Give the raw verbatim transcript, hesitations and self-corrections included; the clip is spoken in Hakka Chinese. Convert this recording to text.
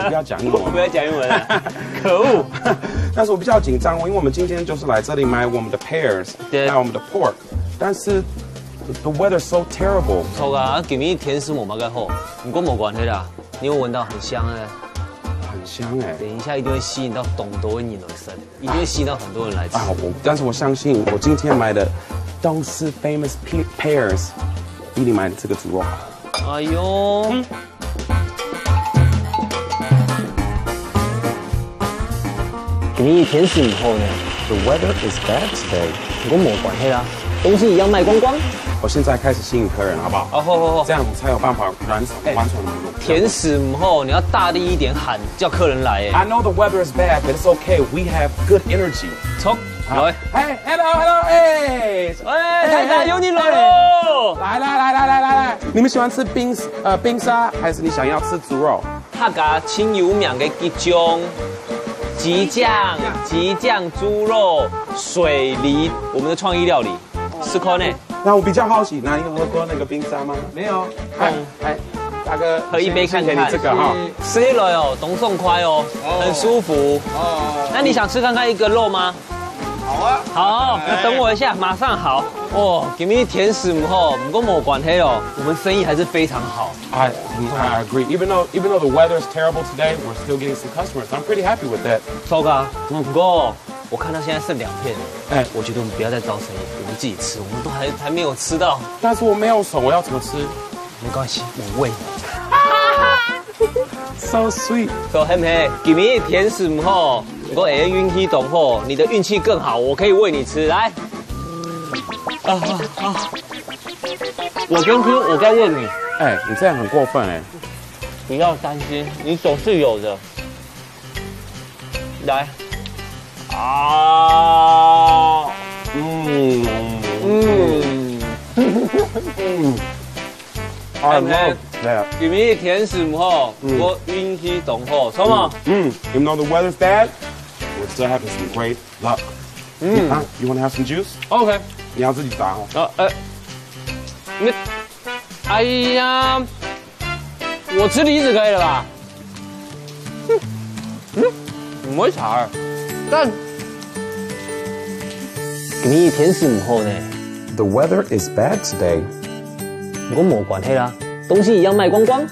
你不要讲英文。我不要讲英文啊！可恶！但是我比较紧张哦，因为我们今天就是来这里买我们的 pears，对，还有我们的 pork，但是 the weather is so terrible。错啊，今日天时无么个好，不过没关系啦，你有闻到很香哎，很香哎。等一下一定会吸引到当多人来食，一定会吸引到很多人来吃。啊，我但是我相信我今天买的东势 famous pe- pears，比你买的这个猪肉好。哎呦，今日天时唔好呢， The weather is bad today。不过没关系啦，东势一样卖光光。我现在开始吸引客人，好不好？哦，好好好这，样我才有办法完成哎完成我们的天时唔好，你要大力一点喊，叫客人来哎。 I know the weather is bad, but it's okay. We have good energy. 冲，来，哎，hello hello，哎，哎，大家有你来喽！来来来来来来来，你们喜欢吃冰呃冰沙，还是你想要吃猪肉？大家亲有名的几种，鸡酱、鸡酱猪肉、水梨，我们的创意料理，试看呢。那我比较好奇，那你有喝过那个冰沙吗？没有。哎哎，大哥，喝一杯看看谢谢你这个哈。吃起来哦，当爽快哦，很舒服。哦，那你想吃看看一个肉吗？好啊。好，那等我一下，马上好。哦，今日天时唔好，不过没关系哦，我们生意还是非常好。 I I agree. Even though even though the weather is terrible today, we're still getting some customers. I'm pretty happy with that. 糟糕，不过我看到现在剩两片了，哎我觉得我们不要再招生意，我们自己吃，我们都还还没有吃到。但是我没有手，我要怎么吃没关系，我喂你。？So sweet。 说黑黑，今日天时唔好，不过哎运气当好，你的运气更好，我可以喂你吃。来，啊啊啊！我先吃，我再喂你。哎，你这样很过分哎。不要担心，你总是有的。来，啊，嗯嗯嗯， I love that. 今日天时唔好，不过运气当好，什么？嗯，even though the weather's bad, we're still having some great luck. 嗯啊，you wanna have some juice? ，OK，你要自己打哦。呃呃，那，哎呀，我吃梨子可以了吧？嗯嗯，唔会差，但今日天时唔好呢。 The weather is bad today. 不过没关系啦，东势一样卖光光。